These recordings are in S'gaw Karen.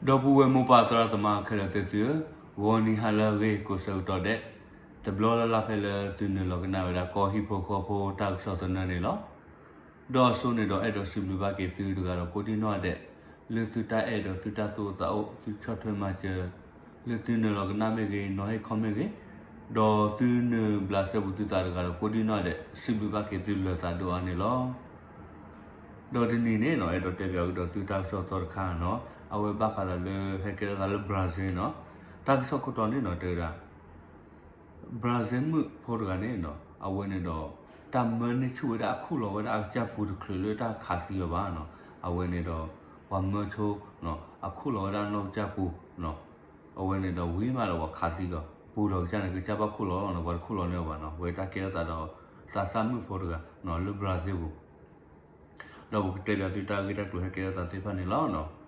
ဒီပုၢ်ဝဲၢ်မိၢ်ပၢ်သရၣ်သမါခဲလၢာ်သ့ၣ်သုဧၢ, ဂီၤနံၤဟါလၢအဂ့ၤကိးဆၢကတီၢ်ဒဲး, တဘျီလၢ်လၢ်ဖဲလၢသုနုာ်လီၤကနၣ်ဝဲဒၣ်ကီၢ်ဟံၣ်ဖိဃီဖိတၢ်ကစီၣ်သနၢၣ်န့ၣ်လီၤ. ဒီးအစိန့ၣ်ဒီးအဲၣ်ဒိးစံးဘျုးဘၣ်က့ၤသုတဂၤဒီးကိးဒံနီၢ်ဒဲး, လၢသုတၢ်အဲၣ်ဒီးသုတၢ်သူၣ်အိၣ်သးအိၣ် သုဆီၣ်ထွဲမၤစၢၤ လၢသုနုာ်လီၤကနၣ်မ့ၢ်ဂ့ၤ နီၤဟ့ၣ်ခီမ့ၢ်ဂ့ၤ, ဒီးသုနုာ်ဘျးစဲဘူးသုသးတဂၤဒီးကိးဒံနီၢ်ဒဲး စံးဘျုးဘၣ်က့ၤသုလၢသးဒိၣ်အါန့ၣ်လီၤ. ဒီးတနံၤန့ၣ်နီၤ အဲၣ်ဒိးတဲပၠးကဒီးသုတၢ်ကစီၣ်သီတခါနီၤ, အဝဲဘၣ်ဃးဒီးလၢဟဲကဲထီၣ်သးလၢ Brazil နီၤ, တၢ်ကစီၣ်ခိၣ်တီန့ၣ်နီၤ တဲဝဲဒၣ် Brazil မုၣ်ဖိတဂၤန့ၣ်နီၤ အဝဲန့ၣ်ဒီး တၢ်မၢန့ၢ်ဆူၣ်ဝဲဒၣ်အခိၣ်လီၤဝဲဒၣ်အကစၢ်ပူၤတချုးလၢတၢ်ခးသံအီၤဘၣ်နီၤ, အဝဲန့ၣ်ဒီး ပှၤမၢဆိ အခိၣ်လီၤဝဲဒၣ်နီၢ်ကစၢ်ပူၤနီၤ, အဝဲန့ၣ်ဒီးဝံၤမးဒီးပှၤခးသံအီၤ ပူၤဒီးကစၢ်န့ၣ် ကစၢ်ဘၣ်ခိၣ်လီၤနီၤ ပှၤတခိၣ်လီၤန့ၢ်အီၤဘၣ်နီၤ, ဝဲတၢ်ကဲထီၣ်သးဒီး သးစၢ်မုၣ်ဖိတဂၤနီၤ လၢ Brazil ပူၤ ဒီးပကတဲပၠးသုတၢ်ဂ့ၢ်တၢ်ကျိၤဟဲကဲထီၣ်သးသ့ၣ်တဖၣ်န့ၣ်လီၤနီၤ.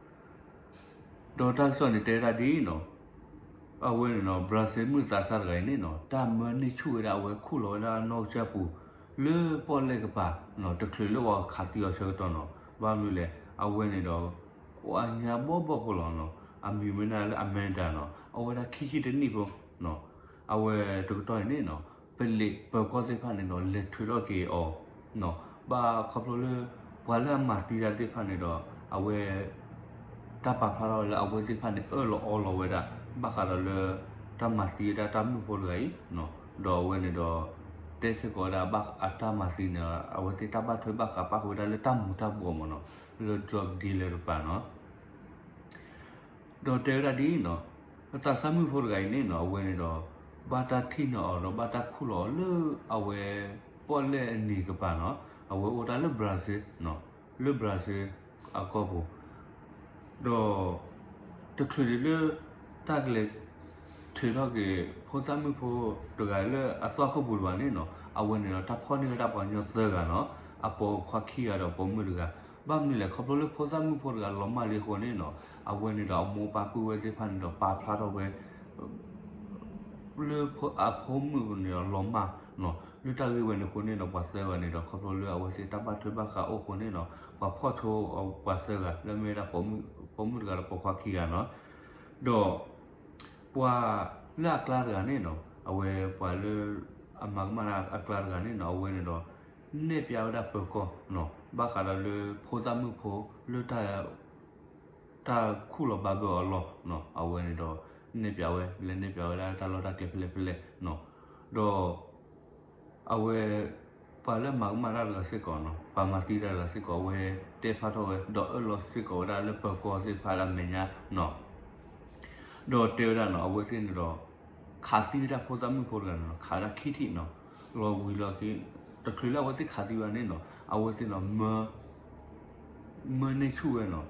ဒီးတၢ်ကစီၣ်န့ၣ်တဲဒၣ်ဒ်အံၤနီၤ, အဝဲန့ၣ်နီၤ Brazil မုၣ်သးစၢ်တဂၤအံၤန့ၣ်နီၤ တၢ်မၢန့ၢ်ဆူၣ်ဝဲဒၣ်အဝဲခိၣ်လီၤဝဲဒၣ်နီၢ်ကစၢ်ပူၤ လၢပီၣ်လဲၣ်ကပၤနီၤ တချုးလၢပှၤခးသံအီၤဆၢကတီၢ်နီၤ, ဘၣ်မနုၤလဲၣ် အဝဲန့ၣ်ဒီး အိၣ်အါညါဘီဘီဖိလီၤနီၤ, အမံၤဝဲဒၣ်လၢ Amanda နီၤ, အဝဲဒၣ်ခံဆံတနံၣ်ဖိနီၤ, အဝဲတကတီၢ်အံၤန့ၣ်နီၤ ပလံးပၢၤကီၢ်သ့ၣ်တဖၣ်န့ၣ်ဒီး လဲၤထုးထီၣ်က့ၤအီၤနီၤ, ဘၣ်ခီဖျိလၢ ပှၤလၢအမၤသံတၢ်သ့ၣ်တဖၣ်န့ၣ်ဒီး အဝဲ တၢ်ပာ်ဖျါထီၣ်ဝဲလၢအဝဲသ့ၣ်တဖၣ်န့ၣ် အၢၣ်လီၤအီလီၤဝဲဒၣ် ဘၣ်ဃးဒီးလၢ တၢ်မၤသံဝဲဒၣ်တၢ်မုၣ်ဖိတဂၤအံၤနီၤ, ဒီးအဝဲန့ၣ်ဒီး တဲစ့ၢ်ကီးဝဲဒၣ်ဘၣ်အတၢ်မၤသံန့ၣ် အဝဲသ့ၣ်တၢ်ဘၣ်ထွဲဘၣ်ဃးပၣ်ဃုာ်ဝဲဒၣ်လၢတၢ်မူၤတၢ်ဘှီးမ့ၢ်နီၤ, လၢ drug dealer တကပၤနီၤ ဒီးတဲဝဲဒၣ်ဒ်အံၤနီၤ, ပသးစၢ်မုၣ်ဖိတဂၤအံၤန့ၣ်နီၤ အဝဲန့ၣ်ဒီး ဘၣ်တၢ်ထံၣ်န့ၢ်အီၤဒီးဘၣ်တၢ်ခူၣ်လီၤအီၤလၢအဝဲ ပီၣ်လဲၣ်အနံၤကပၤနီၤ, အဝဲအိၣ်ဝဲဒၣ်လၢ Brazil နီၤ, လၢ Brazil အကီၢ်ပူၤ, ဒီး တချုးဒံးလၢ တၢ်ကလဲၤ ထုးထီၣ်က့ၤ ဖိသၣ်မုၣ်ဖိတဂၤလၢအသွၣ်ခိၣ်ပူၤတဂၤန့ၣ်နီၤ, အဝဲန့ၣ်ဒီးတၢ်ဖီၣ်န့ၢ်ဝဲဒၣ်ပှၤကညီသၢဂၤနီၤ, အပိာ်ခွါခံဂၤဒီးပိာ်မုၣ်တဂၤ, ဘၣ်မနုၤလဲၣ် ခီဖျိလၢဖိသၣ်မုၣ်ဖိတဂၤလီၤမၢ်လံအဃိန့ၣ်နီၤ, အဝဲန့ၣ်ဒီးအမိၢ်ပၢ်ပုၢ်ဝဲၢ်သ့ၣ်တဖၣ်န့ၣ်ဒီးပာ်ဖျါထီၣ်ဝဲ လၢအဖိမုၣ်န့ၣ်ဒီးလီၤမၢ်နီၤ, လၢတၢ်ဂ့ၢ်ဝဲန့ၣ်အဃိန့ၣ်ဒီး ပှၤသၢဂၤန့ၣ်ဒီး ခီဖျိလၢအဝဲသ့ၣ်တၢ်ဘၣ်ထွဲဘၣ်ဃးအိၣ်အဃိန့ၣ်နီၤ, ပှၤဖီၣ်ဆိပှၤသၢဂၤ လၢမ့ၢ်ဝဲဒၣ် ပိာ်မုၣ်တဂၤဒီးပိာ်ခွါခံဂၤနီၤ, ဒီး ပှၤလၢအကျါတဂၤန့ၣ်နီၤ, အဝဲပှၤလၢ အမၤကမၣ်တၢ်အကျါတဂၤန့ၣ်နီၤ, အဝဲန့ၣ်ဒီး နဲၣ်ပၠးဝဲဒၣ်ပၢၤကီၢ်နီၤ, ဘၣ်ဃးဒီးလၢဖိသၣ်မုၣ်ဖိလၢ တၢ်ခူၣ်လီၤဘၣ်ဘၢအီၤလီၢ်နီၤ, အဝဲန့ၣ်ဒီး နဲၣ်ပၠးဝဲ လဲၤနဲၣ်ပၠးဝဲဒၣ်တၢ်လီၢ်တၢ်ကျဲဖဲလဲၣ်ဖဲလဲၣ်နီၤ, ဒီး အဝဲ ပှၤလၢအမၤကမၣ်တၢ်တဂၤစ့ၢ်ကီးနီၤ, ပှၤမၤသံတၢ်တဂၤစ့ၢ်ကီး အဝဲတဲဖျါထီၣ်ဝဲ ဒီးအၢၣ်လီၤစ့ၢ်ကီးဝဲဒၣ်လၢပၢၤကီၢ်သ့ၣ်တဖၣ်အမဲာ်ညါနီၤ, ဒီးတဲဝဲဒၣ်နီၤ အဝဲသ့ၣ်န့ၣ်ဒီး ခးသံဝဲဒၣ်ဖိသၣ်မုၣ်ဖိတဂၤန့ၣ်နီၤ, ခးဝဲဒၣ်ခံထံၣ်နီၤ, လီၤဝံၤလီၤက့ၤ တချုးလၢအဝဲသ့ၣ်ခးသံဝဲဒၣ်န့ၣ်နီၤ, အဝဲသ့ၣ်နီၤ မၢန့ၢ်ဆူၣ်ဝဲနီၤ,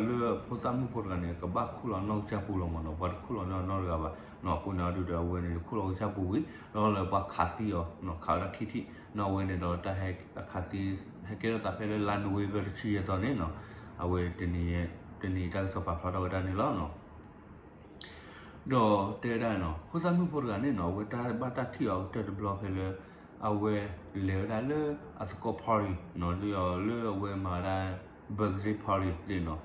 လၢဖိသၣ်မုၣ်ဖိတဂၤန့ၣ် ကဘၣ်ခူၣ်လီၤနီၢ်ကစၢ်ပူၤလီၤမ့ၢ်နီၤ, ပှၤတခူၣ်လီၤနီၢ်နီတဂၤဘၣ်နီၤ, အဃိန့ၣ်အဒုဒီး အဝဲန့ၣ်ခူၣ်လီၤကစၢ်ပူၤဝံၤ ဒီးလၢပှၤခးသံအီၤနီၤ, ခးဝဲဒၣ်ခံထံၣ်နီၤ, အဝဲန့ၣ်ဒီးတၢ်ဟဲအခးသံ ဟဲကဲထီၣ်သးဖဲလၢလါနိၣ်ဝ့ဘၢၣ်တဆံယဲၢ်သီန့ၣ်နီၤ, အဝဲ တနံၤအံၤတၢ်ကစီၣ်ပာ်ဖျါထီၣ်ဝဲဒၣ်န့ၣ်လီၤ. ဒီးတဲဝဲဒၣ်နီၤ ဖိသၣ်မုၣ်ဖိတဂၤန့ၣ်နီၤ အဝဲတၢ်ဘၣ်တၢ်ထံၣ်အီၤကတၢၢ်တဘျီဖဲလၢ အဝဲလဲၤဝဲဒၣ်လၢအသကိး party နီၤ, ဒီးလၢအဝဲမၤဝဲဒၣ် birthday party သ့ၣ်နီၤ,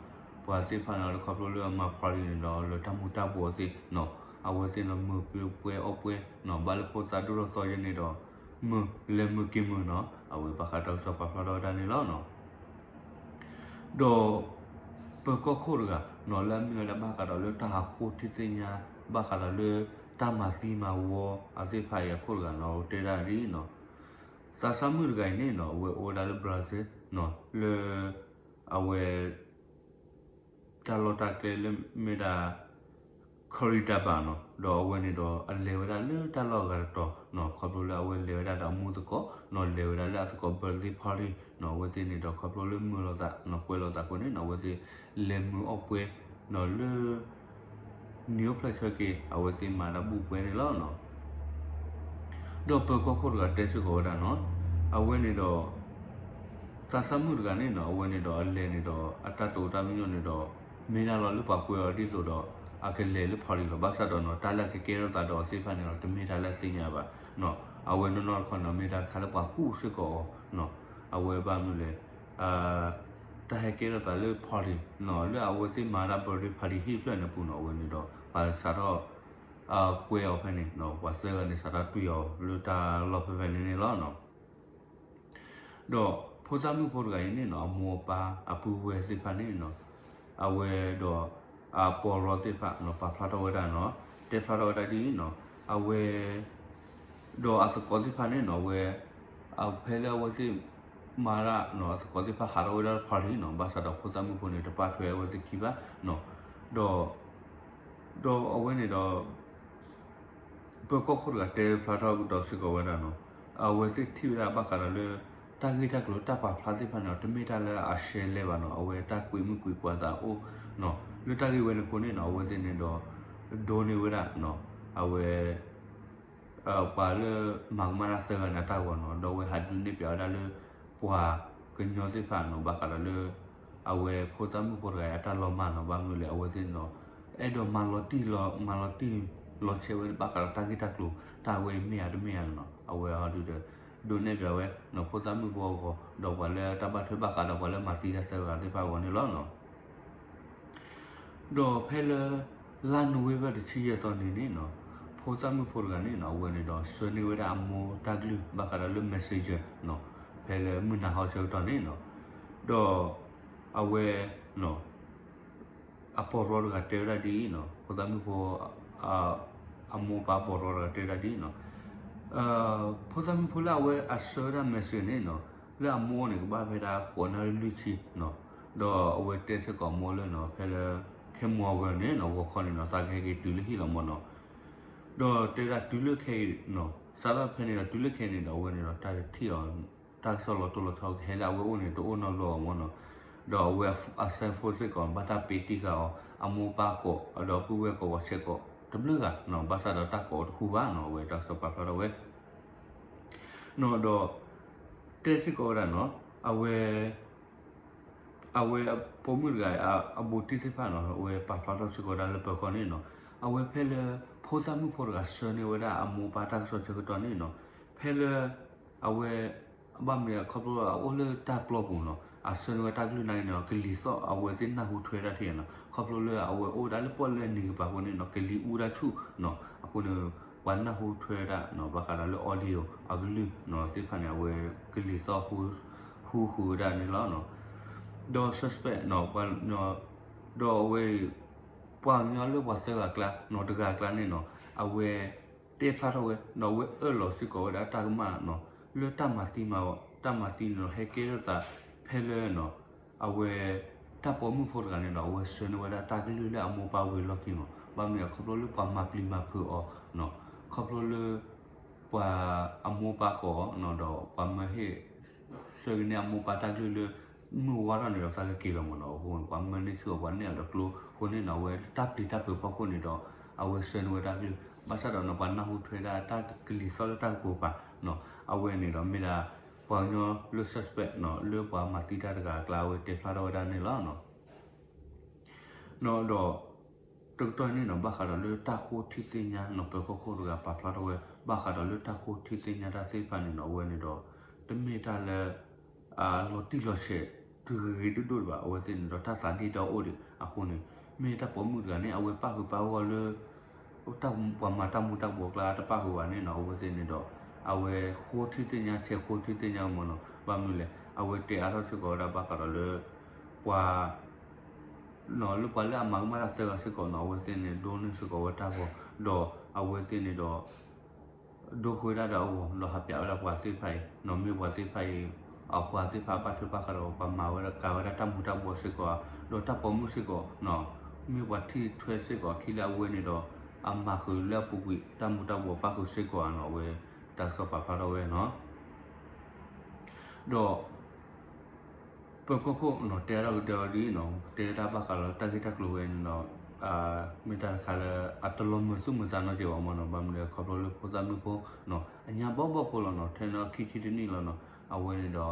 ပှၤသ့ၣ်တဖၣ်န့ၣ်ဒီးခီဖျိလၢအမၤ party န့ၣ်ဒီးလၢတၢ်မူၤတၢ်ဘှီးသ့ၣ်နီၤ, အဝဲသ့ၣ်န့ၣ်မုာ်ပှဲၤအီၣ်ပှဲၤနီၤ, ဘၣ်လၢဖိသၣ်ဒိၣ်ထီၣ်သီယဲၢ်န့ၣ်ဒီး မုာ်လဲၤမုာ်က့ၤမုာ်နီၤ, အဝဲဘၣ်ဃးတၢ်ကစီၣ်ပာ်ဖျါထီၣ်ဝဲဒၣ်န့ၣ်လီၤ. ဒီးပၢၤကီၢ်ခိၣ်တဂၤနီၤ လၢအမ့ၢ်ဝဲဒၣ်ဘၣ်ဃးဒီးလၢတၢ်ဟးဃိထံသ့ၣ်ညါ ဘၣ်ဃးဒီးလၢတၢ်မၤသံမၤဝီအသ့ၣ်တဖၣ်အံၤအခိၣ်တဂၤနီၤ တဲဒၣ်ဒ်နီၤ, သးစၢ်မုၣ်တဂၤအံၤန့ၣ်နီၤ အဝဲအိၣ်ဝဲဒၣ်လၢ Brazil နီၤ လၢ အဝဲ တၢ်လီၢ်တၢ်ကျဲလၢမ့ၢ်ဒၣ် Curitiba နီၤ, ဒီးအဝဲန့ၣ်ဒီးအလဲၤဝဲဒၣ်လၢတၢ်လီၢ်အဂၤတတီၤနီၤ, ခီဖျိလၢအဝဲလဲၤဝဲဒၣ်ဒီးအမူသကိးနီၤ, လဲၤဝဲဒၣ်လၢအသကိး birthday party နီၤ, အဝဲသ့ၣ်န့ၣ်ဒီးခီဖျိလၢမုာ်လိာ်သးနီၤ ပှဲၤလိာ်သးအဃိန့ၣ်နီၤ အဝဲသ့ၣ်လဲၤမုာ်အီၣ်ပှဲၤနီၤ လၢ နံၤအိၣ်ဖျဲၣ်ဆၢက့ၤ အဝဲသ့ၣ်မၤတၢ်ဘူၣ်ပှဲၤန့ၣ်လီၤနီၤ. ဒီးပၢၤကီၢ်ခိၣ်တဂၤတဲစ့ၢ်ကီးဝဲဒၣ်နီၤ, အဝဲန့ၣ်ဒီး သးစၢ်မုၣ်တဂၤန့ၣ်နီၤ အဝဲန့ၣ်ဒီးအလဲၤန့ၣ်ဒီး အတၢ်တိာ်တၢ်ပညိၣ်န့ၣ်ဒီး မ့ၢ်ဒၣ်လီၤလၢပှၤကွဲအီၤဒ်သိးဒီး အကလဲၤလၢ party လီၤ. ဘၣ်ဆၣ်ဒီးနီၤ တၢ်လၢအကကဲထီၣ်သးဒီးအီၤသ့ၣ်တဖၣ်န့ၣ်ဒီး တမ့ၢ်တၢ်လၢအသ့ၣ်ညါဘၣ်နီၤ. အဝဲနီၢ်နီၢ်တခီန့ၣ် မ့ၢ်တၢ်တခါလၢပှၤကူၣ်စ့ၢ်ကီးအီၤနီၤ. အဝဲဘၣ်မနုၤလဲၣ် အ တၢ်ဟဲကဲထီၣ်သးလၢ party နီၤ လၢအဝဲသ့ၣ်မၤဒၣ် birthday party ဟံၣ်ဖျၢၣ်န့ၣ်ပူၤနီၤ အဝဲန့ၣ်ဒီး ပှၤစးထီၣ် ကွဲအီၤဖဲန့ၣ်နီၤ ပှၤသၢဂၤန့ၣ်စးထီၣ်တွံၢ်အီၤလၢတၢ်လီၢ်ဖဲဖဲန့ၣ်န့ၣ်လီၤနီၤ. ဒီးဖိသၣ်မုၣ်ဖိတဂၤအံၤန့ၣ်နီၤ အမိၢ်အပၢ်အပုၢ်ဝဲၢ်သ့ၣ်တဖၣ်န့ၣ်နီၤ အဝဲဒီး အပီၢ်ရီသ့ၣ်တဖၣ်နီၤ ပာ်ဖျါထီၣ်ဝဲဒၣ်နီၤ တဲဖျါထီၣ်ဝဲဒၣ်ဒ်အံၤနီၤ အဝဲ ဒီးအသကိးသ့ၣ်တဖၣ်န့ၣ်နီၤ အဝဲ ဖဲလၢအဝဲသ့ၣ်မၤဒၣ်နီၤ အသကိးသ့ၣ်တဖၣ်ဟးထီၣ်ဝဲဒၣ် party နီၤ ဘၣ်ဆၣ်ဒီးဖိသၣ်မုၣ်ဖိန့ၣ် တပာ်ထွဲအဝဲသ့ၣ်ခံဘၣ်နီၤ ဒီး ဒီးအဝဲန့ၣ်ဒီး ပၢၤကီၢ်ခိၣ်တဂၤတဲဖျါထီၣ်ကဒီးစ့ၢ်ကီးဝဲဒၣ်နီၤ အဝဲသ့ၣ်ထံၣ်ဝဲဒၣ်ဘၣ်ဃးဒီးလၢ တၢ်ဂ့ၢ်တၢ်ကျိၤတၢ်ပာ်ဖျါသ့ၣ်တဖၣ်န့ၣ် တမ့ၢ်တၢ်လၢအရှဲလဲၣ်ဘၣ်နီၤ အဝဲတၢ်ကွံာ်မုၢ်ကွံာ်ပှၤသးအိၣ်နီၤ လၢတၢ်ဂ့ၢ်ဝဲန့ၣ်အဃိန့ၣ်နီၤ အဝဲသ့ၣ်န့ၣ်ဒီး ဒိးန့ၢ်ဝဲဒၣ်နီၤ အဝဲ ပှၤလၢမၤကမၣ်တၢ်သၢဂၤန့ၣ်အတၢ်ဂီၤနီၤ ဒီးအဝဲဟးဒုးနဲၣ်ပၠးဝဲဒၣ်လၢ ပှၤကညီသ့ၣ်တဖၣ်နီၤ ဘၣ်ဃးဒီးလၢ အဝဲဖိသၣ်မုၣ်ဖိတဂၤအံၤအတၢ်လီၤမၢ်နီၤ ဘၣ်မနုၤလဲၣ် အဝဲသ့ၣ်န့ၣ်ဒီး အဲၣ်ဒိးမၤလီၤတံၢ်လီၤ မၤလီၤတံၢ်လီၤဆဲးဝဲဘၣ်ဃးဒီးတၢ်ဂ့ၢ်တၢ်ကျိၤ တၢ်ဝဲအံၤမ့ၢ်ဧါတမ့ၢ်ဧါနီၤ အဝဲဟးဒုးဒီး ဒိးနဲၣ်ပၠးဝဲနီၤ ဖိသၣ်မုၣ်ဖိအဂီၢ် ဒီးပှၤလၢတၢ်ဘၣ်ထွဲဘၣ်ဃးဒီးပှၤလၢမၤသံတၢ်သၢဂၤသ့ၣ်တဖၣ်အဂီၢ်န့ၣ်လီၤနီၤ. ဒီးဖဲလၢ လါနိၣ်ဝ့ဘၢၣ်တဆံယဲၢ်သီနံၤန့ၣ်နီၤ ဖိသၣ်မုၣ်ဖိတဂၤန့ၣ်နီၤ အဝဲန့ၣ်ဒီးဆှၢန့ၢ်ဝဲဒၣ်အမိၢ်တၢ်ကလုၢ် ဘၣ်ဃးဒီးလၢ messenger နီၤ ဖဲလၢမုၢ်နၤဟီဆၢကတီၢ်န့ၣ်နီၤ ဒီး အဝဲ အပီၢ်ရီတဂၤတဲဝဲဒၣ်ဒ်အံၤနီၤ ဖိသၣ်မုၣ်ဖိ အမိၢ်ပၢ်ပီၢ်ရီတဂၤတဲဝဲဒၣ်ဒ်အံၤနီၤ ဖိသၣ်မုၣ်ဖိလၢအဝဲအဆှၢဝဲဒၣ် message န့ၣ်နီၤ လၢအမိၢ်န့ၣ် ကဘၣ်ဖဲဒၣ်ဃိးနၣ်ရံၣ်လွံၢ်ဆံနီၤ ဒီးအဝဲတဲစ့ၢ်ကီးအမိၢ်လၢနီၤ ဖဲလၢ ခဲမုၢ်အဂီၤန့ၣ်နီၤ ဂီၤခီန့ၣ်နီၤ သးကဟဲက့ၤတုၤလၢဟံၣ်လီၤမၢ်နီၤ ဒီးတဲဒၣ်တုၤလၢခဲအံၤနီၤ စးထီၣ်ဖဲန့ၣ်ဒီးတုၤလၢခဲအံၤန့ၣ်ဒီး အဝဲန့ၣ်ဒီးတၢ်တထံၣ်အီၤ တၢ်ကစီၣ်လီၤတိၢ်လီၤဆီ ကဟဲလၢအဝဲအိၣ်န့ၣ် တအိၣ်နီတဘျီဘၣ်မၢ်နီၤ ဒီးအဝဲအ cell phone စ့ၢ်ကီး ဘၣ်တၢ်ပ့တံၢ်ဃာ်အီၤ အမိၢ်ပၢ်ကိး ဒီးပုၢ်ဝဲၢ်ကိးဂၤဆဲးကိးတဘျုးဂၤနီၤ ဘၣ်ဆၣ်ဒီးတၢ်ကိးတဟူးဘၣ်နီၤ အဝဲတၢ်ကစီၣ်ပာ်ဖျါထီၣ်ဝဲ နီၤဒီး တဲစ့ၢ်ကီးဝဲဒၣ်နီၤ အဝဲ အဝဲပိာ်မုၣ်တဂၤ အဘူးတံၢ်သ့ၣ်တဖၣ်နီၤ အဝဲပာ်ဖျါထီၣ်စ့ၢ်ကီးဝဲဒၣ်လၢပၢၤကီၢ်န့ၣ်နီၤ အဝဲဖဲလၢ ဖိသၣ်မုၣ်ဖိတဂၤဆှၢန့ၢ်ဝဲဒၣ်အမိၢ်ပၢ်တၢ်ကစီၣ်ဆၢကတီၢ်န့ၣ်နီၤ ဖဲလၢ အဝဲ ဘၣ်မနုၤလဲၣ် ခီဖျိအအိၣ်လၢတၢ်ပျီပူၤနီၤ အဆှၢန့ၢ်ဝဲတၢ်ကလုၢ်နာ်က့န့ၣ်နီၤ ကလံၤသီၣ်အဝဲသ့ၣ်နၢ်ဟူထွဲတၢ်ထံၣ်နီၤ ခီဖျိလၢအဝဲအိၣ်ဒၣ်လၢပီၣ်လဲၣ်နံၤကပၤအဃိန့ၣ်နီၤ ကလံၤအူတၢ်ဆူၣ်နီၤ အဃိန့ၣ် ပှၤနၢ်ဟူထွဲဝဲဒၣ်နီၤ ဘၣ်ဃးဒီးလၢ audio အကလုၢ်နီၤ သ့ၣ်တဖၣ်န့ၣ် အဝဲကလံၤသီၣ် ဟူဃုာ်ဝဲဒၣ်န့ၣ်လီၤ. ဒီး suspect နီၤ ဒီးအဝဲ ပှၤကညီလၢပှၤသၢဂၤအကျါနီၤ တဂၤအကျါန့ၣ်နီၤ အဝဲ တဲဖျါထီၣ်ဝဲ ဒီးအဝဲအၢၣ်လီၤစ့ၢ်ကီးဝဲဒၣ်တၢ်ကမၣ်နီၤ လၢတၢ်မၤသံမၤ တၢ်မၤသံန့ၣ်ဒီး ဟဲကဲထီၣ်သး ဖဲလၢနီၤ အဝဲ တၢ်ပိာ်မုၣ်ဖိတဂၤန့ၣ်ဒီး အဝဲဆှၢန့ၢ်ဝဲဒၣ်တၢ်ကလုၢ်လၢအမိၢ်ပၢ်ဝံၤအလီၢ်ခံနီၤ ဘၣ်မနုၤလဲၣ် ခီဖျိလၢပှၤမၤပျံၤမၤဖုးအီၤနီၤ ခီဖျိလၢ ပှၤအမိၢ်ပၢ်ကိးအီၤနီၤ ဒီးပှၤမၢဟ့ၣ် ဆှၢက့ၤန့ၢ်အမိၢ်ပၢ်တၢ်ကလုၢ်လၢ မုၢ်ဝါထီၣ်န့ၣ်ဒီးသးကက့ၤလီၤမၢ်နီၤ အဃိ ပှၤမၢန့ၢ်ဆူၣ်အီၤ ပှၤနဲၣ်အီၤဒီးကျိအဃိန့ၣ်နီၤ အဝဲတၢ်ပျံၤတၢ်ဖုးဖီခိၣ်န့ၣ်ဒီး အဝဲဆှၢန့ၢ်ဝဲတၢ်ကလုၢ် ဘၣ်ဆၣ်ဒီးနီၤ ပှၤနၢ်ဟူထွဲဒၣ်တၢ်ကလံၤသီၣ်လၢတၢ်ကပိာ်ကပၤနီၤ အဝဲန့ၣ်ဒီးမ့ၢ်ဒၣ် ပှၤကညီလၢ suspect နီၤ လၢပှၤမၤသံတၢ်တဂၤအကျါ အဝဲတဲဖျါထီၣ်ဝဲဒၣ်န့ၣ်လီၤ. နီၤဒီး တကတီၢ်န့ၣ်နီၤ ဘၣ်ဃးဒီးလၢတၢ်ဃိထံသ့ၣ်ညါနီၤ ပၢၤကီၢ်ခိၣ်တဂၤပာ်ဖျါထီၣ်ဝဲ ဘၣ်ဃးဒီးလၢတၢ်ဃိထံသ့ၣ်ညါတၢ်သ့ၣ်တဖၣ်န့ၣ်နီၤ အဝဲန့ၣ်ဒီး တမ့ၢ်တၢ်လၢ အလီၤတံၢ်လီၤဆဲး တဂ့ၤဂ့ၤဒိၣ်ဒိၣ်ဘၣ် အဝဲသ့ၣ်န့ၣ်ဒီး တၢ်သးဒ့ဒီအိၣ်ဒံးအဃိန့ၣ် မ့ၢ်တၢ်ပိာ်မုၣ်တဂၤန့ၣ် အဝဲပၣ်ဃုာ်ပၣ်ဂီၢ်လၢ ပှၤမၤတၢ်မူၤတၢ်ဘှီးအကျါတပၣ်ဃုာ်ဘၣ်န့ၣ်နီၤ အဝဲသ့ၣ်န့ၣ်ဒီး အဝဲဃိထံသ့ၣ်ညါ ဆဲးဃိထံသ့ၣ်ညါမၢ်နီၤ ဘၣ်မနုၤလဲၣ် အဝဲတဲအါထီၣ်စ့ၢ်ကီးဝဲဒၣ်ဘၣ်ဃးဒီးလၢ ပှၤ နီၤ လၢပှၤလၢအမၤကမၣ်တၢ်သၢဂၤစ့ၢ်ကီးနီၤ အဝဲသ့ၣ်န့ၣ် ဒိးန့ၢ်စ့ၢ်ကီးဝဲတၢ်ဂီၤ ဒီးအဝဲသ့ၣ်န့ၣ်ဒီး ဒိဃုာ်ဝဲဒၣ်ဒီးအဂီၤ ဒီးဟးပၠးဝဲဒၣ်ပှၤသ့ၣ်တဖၣ်အံၤနီၤ မ့ၢ်ပှၤသ့ၣ်တဖၣ်အံၤ အပှၤသ့ၣ်တဖၣ်ဘၣ်ထွဲဘၣ်ဃးဒီးပှၤမၤဝဲဒၣ်ကၤဝဲဒၣ်တၢ်မူၤတၢ်ဘှီးစ့ၢ်ကီးဧါ ဒီးတၢ်ပိာ်မုၣ်စ့ၢ်ကီးနီၤ မ့ၢ်ပှၤထံၣ်ထွဲစ့ၢ်ကီးအခံလၢအဝဲန့ၣ်ဒီး အမၤဃုာ်လၢအပူၤကွံာ်တၢ်မူၤတၢ်ဘှီးပၣ်ဃုာ်စ့ၢ်ကီးဧါနီၤ အဝဲတၢ်ကစီၣ်ပာ်ဖျါထီၣ်ဝဲနီၤ ဒီး ပၢၤကီၢ်ခိၣ်နီၤ တဲဒၣ်ကဒဲအီၤဒ်အံၤနီၤ တဲတၢ်ဘၣ်ဃးဒီးတၢ်ဂ့ၢ်တၢ်ကျိၤဝဲန့ၣ်ဒီး မ့ၢ်တၢ်တခါလၢအတလီၤမုာ်သူၣ်မုာ်သးနီတစဲးဘၣ်မၢ်နီၤ ဘၣ်မနုၤလဲၣ် ခီဖျိလၢဖိသၣ်မုၣ်ဖိနီၤ အညါဘီဘီဖိလီၤနီၤ ထဲန့ၣ်ခံဆံတနံၣ်လီၤနီၤ အဝဲန့ၣ်ဒီး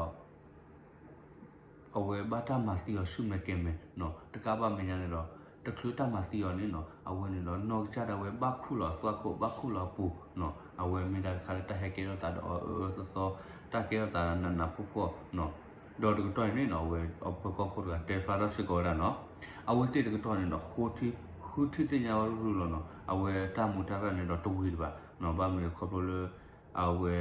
အဝဲဘၣ်တၢ်မၤသံအီၤဆူၣ်မဲာ်ကဲၤမဲာ်နီၤ တကးဘၣ်မဲာ်ညါန့ၣ်ဒီး တချုးတၢ်မၤသံအီၤန့ၣ်နီၤ အဝဲန့ၣ်ဒီး နီၢ်ကစၢ်ဒၣ်ဝဲဘၣ်ခူၣ်လီၤအသွၣ်ခိၣ် ဘၣ်ခူၣ်လီၤအပူၤနီၤ အဝဲမ့ၢ်တၢ်တခါလၢတၢ်ဟဲကဲထီၣ်သးဒီးအအၢအၢသီသီ တၢ်ကဲထီၣ်သးနးနးဖှီၣ်ဖှီၣ်နီၤ ဒီးတကတီၢ်အံၤန့ၣ်နီၤ အဝဲပၢၤကီၢ်ခိၣ်တဂၤတဲဖျါထီၣ်စ့ၢ်ကီးဝဲဒၣ်နီၤ, အဝဲသ့ၣ်တကတီၢ်န့ၣ်ဒီး ဃုထံၣ်သ့ၣ်ညါဝဲရူၢ်လီၤနီၤ, အဝဲတၢ်မူတၢ်ရၢ်န့ၣ်ဒီးတဝံၤတဘၣ်နီၤ, ဘၣ်မနုၤလဲၣ်ခီဖျိလၢ အဝဲ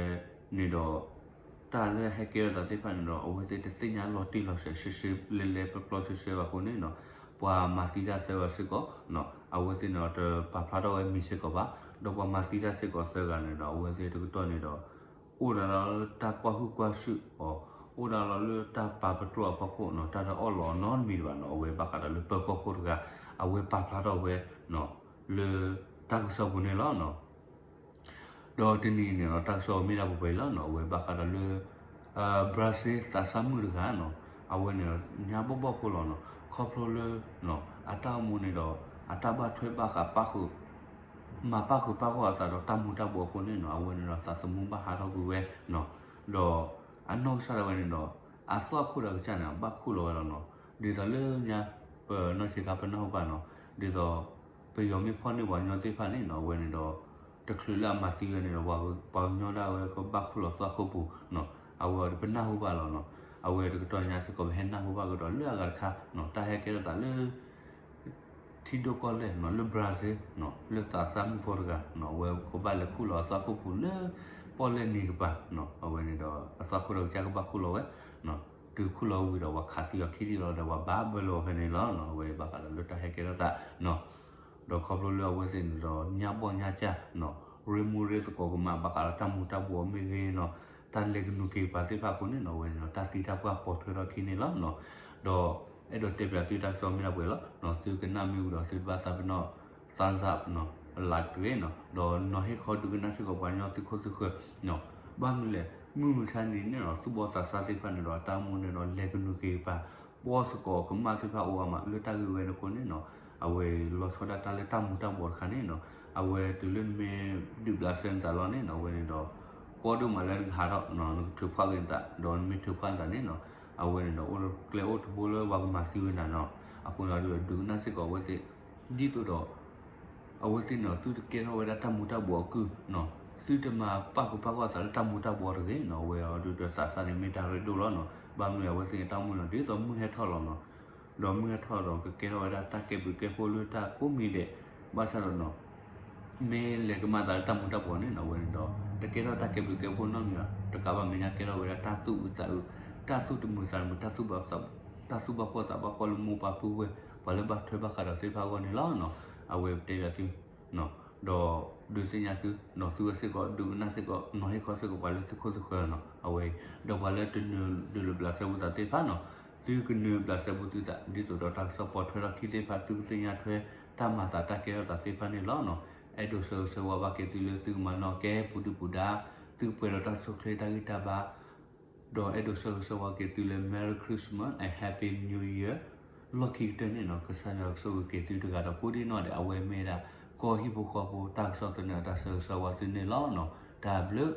န့ၣ်ဒီး တၢ်လၢဟဲကဲထီၣ်သးသ့ၣ်တဖၣ်န့ၣ်ဒီး အဝဲသ့ၣ်တသ့ၣ်ညါလီၤတံၢ်လီၤဆဲး ရှဲရှဲလဲလဲပျီပျီရှဲရှဲဘၣ်အဃိန့ၣ်နီၤ, ပှၤမၤသံတၢ်သၢဂၤစ့ၢ်ကီးနီၤ, အဝဲသ့ၣ်န့ၣ်ဒီးတပာ်ဖျါထီၣ်ဝဲမံၤစ့ၢ်ကီးဘၣ်, ဒီးပှၤမၤသံတၢ်စ့ၢ်ကီးသၢဂၤန့ၣ်ဒီး အဝဲသ့ၣ်တကတီၢ်န့ၣ်ဒီး အိၣ်ဒၣ်လီၤလၢတၢ်ကွၢ်ဟုၣ်ကွၢ်စူၣ်အီၤ, အိၣ်ဒၣ်လီၤလၢတၢ်ပာ်ပတြၢၤအဖီခိၣ်နီၤ, တၢ်တအီၣ်လီၤအီၤနီတမံၤတဘၣ်နီၤ, အဝဲဘၣ်ဃးဒီးလၢပၢၤကီၢ်ခိၣ်တဂၤ အဝဲပာ်ဖျါထီၣ်ဝဲ လၢတၢ်ကစီၣ်ပူၤန့ၣ်လီၤနီၤ. ဒီးတနံၤအံၤန့ၣ်ဒီး တၢ်ကစီၣ်မ့ၢ်ဒၣ်ပှဲၤပှဲၤအံၤလီၤနီၤ, အဝဲဘၣ်ဃးဒီးလၢ ဘြၤစ့သးစၢ်မုၣ်တဂၤနီၤ, အဝဲန့ၣ်ဒီးညါဘီၣ်ဘီၣ်ဖိလီၤနီၤ, ခီဖျိလၢ အတၢ်အိၣ်မူန့ၣ်ဒီး အတၢ်ဘၣ်ထွဲဘၣ်ဃးပၣ်ဃုာ် မၤပၣ်ဃုာ်ပၣ်ဂီၢ်အသးဒီးတၢ်မူၤတၢ်ဘှီးအဃိန့ၣ်နီၤ, အဝဲန့ၣ်ဒီးသးသမူဘၣ်ဟးထီၣ်ကွံာ်ဝဲနီၤ, ဒီးအနီၢ်ကစၢ်ဒၣ်ဝဲန့ၣ်ဒီး အသွၣ်ခိၣ်ဒီးကစၢ်န့ၣ် ဘၣ်ခူၣ်လီၤဝဲလီၤနီၤ, ဒ်သိးလၢညါ ပနီၢ်ဆံးခါပနၢ်ဟူဘၣ်နီၤ, ဒ်သိး ပယီၤမ့ၢ်ဖီၣ်န့ၢ်ပှၤကညီသ့ၣ်တဖၣ်န့ၣ်နီၤ, အဝဲန့ၣ်ဒီး တချုးလၢအမၤသံဝဲန့ၣ်ဒီး ပှၤကညီဒၣ်ဝဲကဘၣ်ခူၣ်လီၤသွၣ်ခိၣ်ပူၤနီၤ, အဝဲအံၤပနၢ်ဟူဘၣ်လီၤနီၤ, အဝဲတကတီၢ်ညါစ့ၢ်ကီး ပဟဲနၢ်ဟူဘၣ်ကဒီးလၢအဂၤတခါနီၤ, တၢ်ဟဲကဲထီၣ်သးလၢ ထံဒိၣ်ကီၢ်လဲၢ်နီၤ, လၢ Brazil နီၤ, လၢသးစၢ်မုၣ်ဖိတဂၤနီၤ, အဝဲကဘၣ်လဲၤခူၣ်လီၤအသွၣ်ခိၣ်ပူၤလၢ ပီၣ်လဲၣ်နံၤကပၤနီၤ, အဝဲန့ၣ်ဒီး အသွၣ်ခိၣ်ဒီးကစၢ်ကဘၣ်ခူၣ်လီၤဝဲ တုၤခူၣ်လီၤဝံၤဒီး ပှၤခးသံအီၤခံထံၣ်လီၤဒီး ပှၤဘၣ်ဘၢလီၤဖဲန့ၣ်လီၤနီၤ, အဝဲဘၣ်ဃးဒီးလၢတၢ်ဟဲကဲထီၣ်သးနီၤ, ဒီးခီဖျိလၢအဝဲသ့ၣ်န့ၣ်ဒီး ညါဘီၣ်ညါကၢ်နီၤ, ရ့မူရ့သကိးကမၣ် ဘၣ်ဃးဒီးတၢ်မူၤတၢ်ဘှီးမ့ၢ်ဂ့ၤနီၤ, တၢ်လဲၤကနူၤက့ၤကပၤသ့ၣ်တဖၣ်အဃိန့ၣ်နီၤ, အဝဲန့ၣ်ဒီး တၢ်သံတၢ်ပှၢ်ပိာ်ထွဲထီၣ်ခံန့ၣ်လီၤနီၤ, ဒီး အဲၣ်ဒိးတဲပၠးသုတၢ်ကစီၣ်မ့ၢ်ဒၣ်ပှဲၤလီၤနီၤ, သုကနၣ်မ့ၢ်ဝံၤဒီး သုတဘၣ်သးပ့ၤနီၣ် thumbs up နီၤ, like တဂ့ၤနီၤ, ဒီးနီၤဟ့ၣ်ခီဒုးကနၣ်စ့ၢ်ကီးပှၤကညီသုခိၣ်သုဃၢၤနီၤ, ဘၣ်မနုၤလဲၣ် မုၢ်မဆါနံၤန့ၣ်နီၤ သူၣ်ဘီၣ်သးစၢ်သ့ၣ်တဖၣ်န့ၣ်ဒီး အတၢ်အိၣ်မူန့ၣ်ဒီး လဲၤကနူၤက့ၤကပၤ ပှီၢ်သကိးကမၣ်သ့ၣ်တဖၣ်အိၣ်အါမး လၢတၢ်ဂ့ၢ်ဝဲန့ၣ်အဃိန့ၣ်နီၤ, အဝဲလီၤဆီဒၣ်တၢ်လၢတၢ်မူၤတၢ်ဘှီးတခါန့ၣ်နီၤ, အဝဲတုၤလၢနမ့ၢ်ဒုးဘျးစဲနသးလီၤန့ၣ်နီၤ, အဝဲန့ၣ်ဒီး ကီဒိၣ်မးလၢနကဟးထီၣ်နီၤ, နကထုးဖးက့ၤနသး, ဒီးနမ့ၢ်ထုးဖးနသးန့ၣ်နီၤ, အဝဲန့ၣ်ဒီး အိၣ်ကျဲအိၣ်တဘိလၢပှၤကမၤသံဝဲနၤနီၤ, အဃိန့ၣ်ဒီး ဒုးကနၣ်စ့ၢ်ကီးအဝဲသ့ၣ်, ဒ်သိးဒီး အဝဲသ့ၣ်န့ၣ် သုတကဲထီၣ်ဝဲဒၣ်တၢ်မူၤတၢ်ဘှီးအကုၢ်နီၤ, သုတမၤပၣ်ဃုာ်ပၣ်ဂီၢ်သးလၢတၢ်မူၤတၢ်ဘှီးတဂ့ၤနီၤ, အဝဲအီၤဒုးဒီးသးစၢ်န့ၣ် မ့ၢ်တၢ်ရ့ဒိၣ်လီၤနီၤ, ဘၣ်မနုၤအဝဲသ့ၣ်န့ၣ် တၢ်အိၣ်မူန့ၣ် ဒ်သိးမုၢ်ဟဲထီၣ်လီၤနီၤ, ဒီးမုၢ်ဟဲထီၣ်ဒီး ကကဲထီၣ်ဝဲဒၣ်တၢ်ကဲဘျုးကဲဖှိၣ်လၢတၢ်ကိးမံၤဒဲး, ဘၣ်ဆၣ်ဒီးနီၤ မ့ၢ်လဲၤကမၣ်သးလၢတၢ်မူၤတၢ်ဘှီးန့ၣ်နီၤ, အဝဲန့ၣ်ဒီး တကဲထီၣ်တၢ်ကဲဘျုးကဲဖှိၣ်နီတမံၤဘၣ်, တကးဘၣ်မဲာ်ညါကဲထီၣ်ဝဲဒၣ်တၢ်သူၣ်အုးသးအုး, တၢ်သူၣ်တမုာ်သးတမုာ်, တၢ်သူၣ်ဘၣ်ဖှီၣ်သးဘၣ်ဖှီၣ်လၢမိၢ်ပၢ်ပုၢ်ဝဲၢ်, ပှၤလၢဘၣ်ထွဲဘၣ်ဃးဒီးသ့ၣ်တဖၣ်အဂီၢ်န့ၣ်လီၤနီၤ, အဝဲပတဲပၠးသု ဒီးဒုးသ့ၣ်ညါသုနီၤ, သုဝဲစ့ၢ်ကီး ဒုးကနၣ်စ့ၢ်ကီး နီၤဟ့ၣ်ခီစ့ၢ်ကီးပှၤလၢသုခိၣ်သုဃၢၤနီၤ, အဝဲအံၤ ဒီးပှၤလၢတနုာ်ဒုးလိာ်ဘျးစဲဘူးသးသ့ၣ်တဖၣ်နီၤ, သုကနုာ်ဘျးစဲဘူးသုသး ဒ်သိးဒီးတၢ်ကစီၣ်ပိာ်ထွဲထီၣ်ခံသ့ၣ်တဖၣ် သုကသ့ၣ်ညါထွဲတၢ်မၤသးတၢ်ကဲထီၣ်သးသ့ၣ်တဖၣ်န့ၣ်လီၤနီၤ, အဲၣ်ဒိးဆၢဂ့ၤဆၢဝါဘၣ်က့ၤသုလၢသုကမၤနီၣ်ကဲပူၤဒုၣ်ပူၤဒါ, သုကပှဲၤဒီးတၢ်ဆိၣ်ချ့တၢ်ဂံၢ်တၢ်ဘါ ဒီးအဲၣ်ဒိးဆၢဂ့ၤဆၢဝါက့ၤသုလၢ Merry Christmas and Happy New Year လီၢ်ခံကတၢၢ်န့ၣ်နီၤ, ကစၢ်ယွၤကဆိၣ်ဂ့ၤက့ၤသုတဂၤဒီးကိးဒံနီၢ်ဒဲး, အဝဲမ့ၢ်ဒၣ် ကီၢ်ဟံၣ်ဖိဃီဖိတၢ်ကစီၣ်သနၢၣ်အတၢ်ဆၢဂ့ၤဆၢဝါသုန့ၣ်လီၤနီၤ, တၢ်ဘျုး